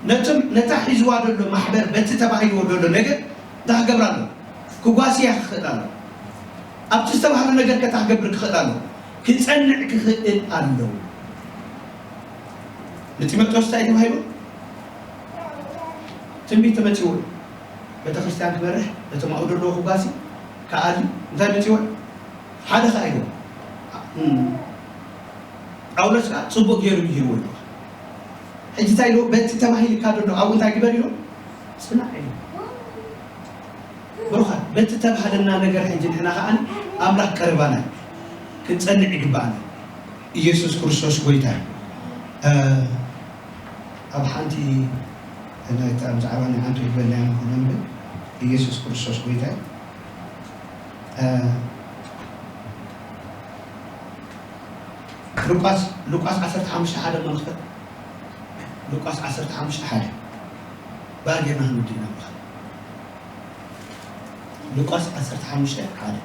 ነቶም ነታ ሒዝዋ ዘሎ ማሕበር በቲ ተባሂልዎ ዘሎ ነገር እንታይ ክገብር ኣሎ? ክጓስያ ክኽእል ኣሎ። ኣብቲ ዝተባህለ ነገር ከታ ክገብር ክኽእል ኣሎ። ክጸንዕ ክኽእል ኣለዎ። ንጢሞቴዎስ እንታይ ተባሂሉ? ትንቢት ተመጺዎ። ቤተ ክርስቲያን ክመርሕ፣ ነቶም ኣብኡ ዘለዉ ክጓሲ፣ ክኣሊ፣ እንታይ መጺዎ? ሓደ ከኣ ኢሉ። እም፣ ጳውሎስ ከኣ ጽቡቕ ገይሩ ምሂርዎ ኣሎ። ሕጂ እንታይ ኢሉ? በቲ ተባሂልካ ዘሎ ኣብኡ እንታይ ግበር ኢሉ? ጽናዕ ኢሉ። ብሩኻት፣ በቲ ተባህለና ነገር ሕጂ ንሕና ከኣ ኣምላኽ ቀረባና እዩ። ክንጸንዕ ይግባኣና። ኢየሱስ ክርስቶስ ጎይታ እዩ። እ፣ ኣብ ሓንቲ ናይታ ብዛዕባ ናይ ሓንቲ ዝበልናዮ ንኾነ እምበር፣ ኢየሱስ ክርስቶስ ጎይታ እዩ። እ፣ ሉቃስ፣ ሉቃስ ዓሰርተ ሓሙሽተ ሓደ እሞ ንኽፈት። ሉቃስ ዓሰርተ ሓሙሽተ ሓደ። ብኣ ጌርና ክንውድእ ኢና ብሩኻት። ሉቃስ ዓሰርተ ሓሙሽተ ሓደ።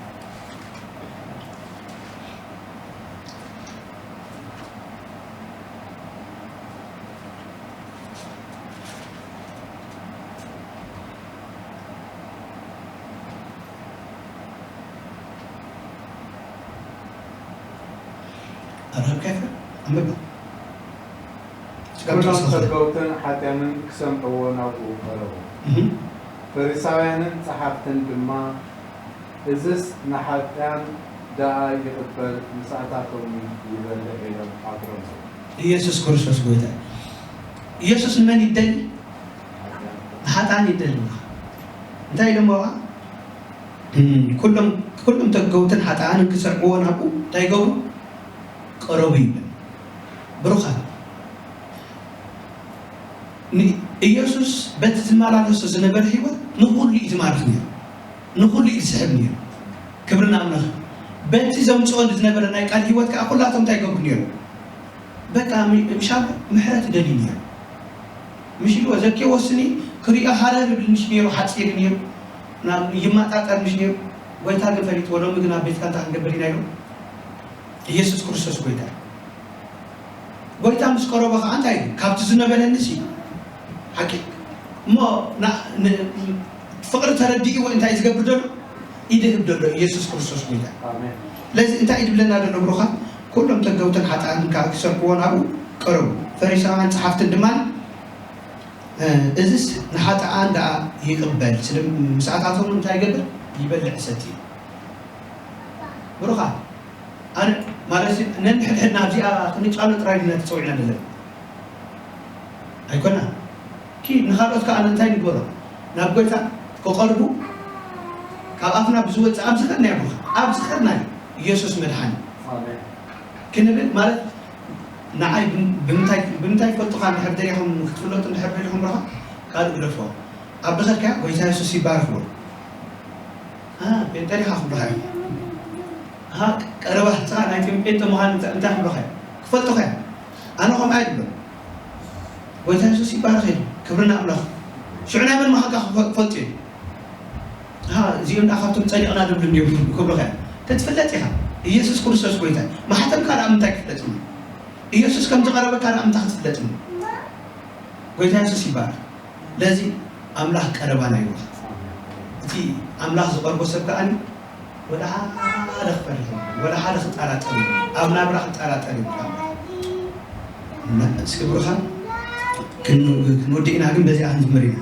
ኣርሃብካ ይፍረ? ኣንብብ። ስጋብ ኩሎም ጨርሶ ዝኽእል። ተገውትን ሓጢኣንን ክሰምዕዎ ናብኡ ቀረቡ። እህ። ፈሪሳውያንን ጸሓፍትን ድማ፣ "እዝስ ንሓጢኣን ደኣ ይቕበል፣ ምሳታቶም ይበልዕ?" ኢሎም ኣጉረምሩ። ኢየሱስ ክርስቶስ ጎይታ እዩ። ኢየሱስ ንመን ይደሊ? ንሓጥኣን ይደሊ። እንታይ ኢሎሞ? እም፣ ኩሎም፣ ኩሎም ተገውትን ሓጥኣንን ክሰርዕዎ ናብኡ እንታይ ይገብሩ? ቀረቡ ይብል። ብሩኻት፣ ንኢየሱስ በቲ ዝመላለሶ ዝነበረ ህይወት ንኹሉ እዩ ዝማርኽ ነይሩ። ንኹሉ እዩ ዝስሕብ ነይሩ። ክብሪ ንኣምላኽ። በቲ ዘምጽኦ ዝነበረ ናይ ቃል ህይወት ከኣ ኩላቶም እንታይ ይገብሩ ነይሩ? በቃ ሚ-፣ ምሻ ምሕረት ይደልዩ ነይሩ። ምሽ ኢልዎ ዘኬዎስኒ ክሪኦ ሃረር ይብል ምሽ ነይሩ፣ ሓጺር ነይሩ። ናብ ይመጣጠር ምሽ ነይሩ። ጎይታ ግን ፈሊጥዎ፣ ሎሚ ግን ኣብ ቤትካ እንታይ ክንገብር ኢና ኢሉ። ኢየሱስ ክርስቶስ ጎይታ እዩ። ጎይታ ምስ ቀረቦ ኸዓ እንታይ እዩ? ካብቲ ዝነበረኒ ሲ ሓቂ እሞ ና-፣ ን-፣ ፍቕሪ ተረዲእዎ እንታይ እዩ ዝገብር ዘሎ? ይድህብ ዘሎ ኢየሱስ ክርስቶስ ጎይታ። ኣሜን። ስለዚ እንታይ እዩ ዝብለና ዘሎ ብሩኻት? ኩሎም ተገውትን ሓጥኣንን ከዓ ክሰርቅዎ ናብኡ ቀረቡ። ፈሪሳውያን ጸሓፍትን ድማ፣ እ፣ እዝስ ንሓጥኣን ደኣ ይቕበል፣ ስለ ምሳታቶም እንታይ ይገብር? ይበልዕ ይሰቲ። ብሩኻት፣ ኣነ ማለት ነንሕድሕድና ኣብዚኣ ክንጫሎ ጥራይ ኢና ተጸዊዕና ዘለና። ኣይኮና። ኪድ ንኻልኦት ከኣ እንታይ ንግበሮ? ናብ ጎይታ ክቐርቡ ካብ ኣፍና ብዝወጽእ ኣብ ዝኸድናዮ ብሩኻት፣ ኣብ ዝኸድናዮ ኢየሱስ መድሓኒ ኣሜን። ክንብል ማለት ንዓይ ብም-፣ ብምንታይ፣ ብምንታይ ይፈልጡኻ እንድሕር ደሊኹም ክትፍለጡ እንድሕር ደሊኹም ብሩኻት ካልእ ግደፍዎ። ኣብ ዝኸድካዮ ጎይታ የሱስ ይባረኽ በሉ። አ፣ ጴንጠ ዲኻ ክብሉኻ እዮም። ኣሃ፣ ቀረባ ህንፃ ናይ ፔንጤ ምዃን እንታይ፣ እንታይ ክብሉኻ እዮም? ክፈልጡኻ እዮም። ኣነ ከምኡ ኣይብሎም። ጎይታ የሱስ ይባረኽ እዩ። ክብሪ ንኣምላኽ። ሽዑ ናይ መን ምዃንካ ክፈ-፣ ክፈልጡ እዮም። ኣሃ፣ እዚኦም ደኣ ካብቶም ጸዲቕና ዝብሉ እንድዮም ክብሉኻ እዮም። ክትፍለጥ ኢኻ። ኢየሱስ ክርስቶስ ጎይታ እዩ። ማሕተምካ ደኣ ምንታይ ክፍለጥ እዩ? ኢየሱስ ከም ዝቐረበካ ደኣ ምንታይ ክትፍለጥ እዩ? ጎይታ የሱስ ይባረኽ። ለዚ ኣምላኽ ቀረባና እዩ። እቲ ኣምላኽ ዝቐርቦ ሰብ ከኣ ወላ ሓደ ክፈርሕ የብሉን፣ ወላ ሓደ ክጠራጠር የብሉን፣ ኣብ ናብራ ክጠራጠር የብሉን። እና እስኪ ብሩኻን ክን-፣ ክንወድእ ኢና፣ ግን በዚኣ ክንጅምር ኢና።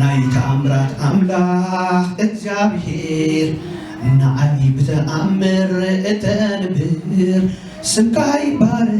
ናይ ተኣምራት ኣምላኽ እግዚኣብሔር ንዓይ ብተኣምር እተንብር ስምካ ይባረክ።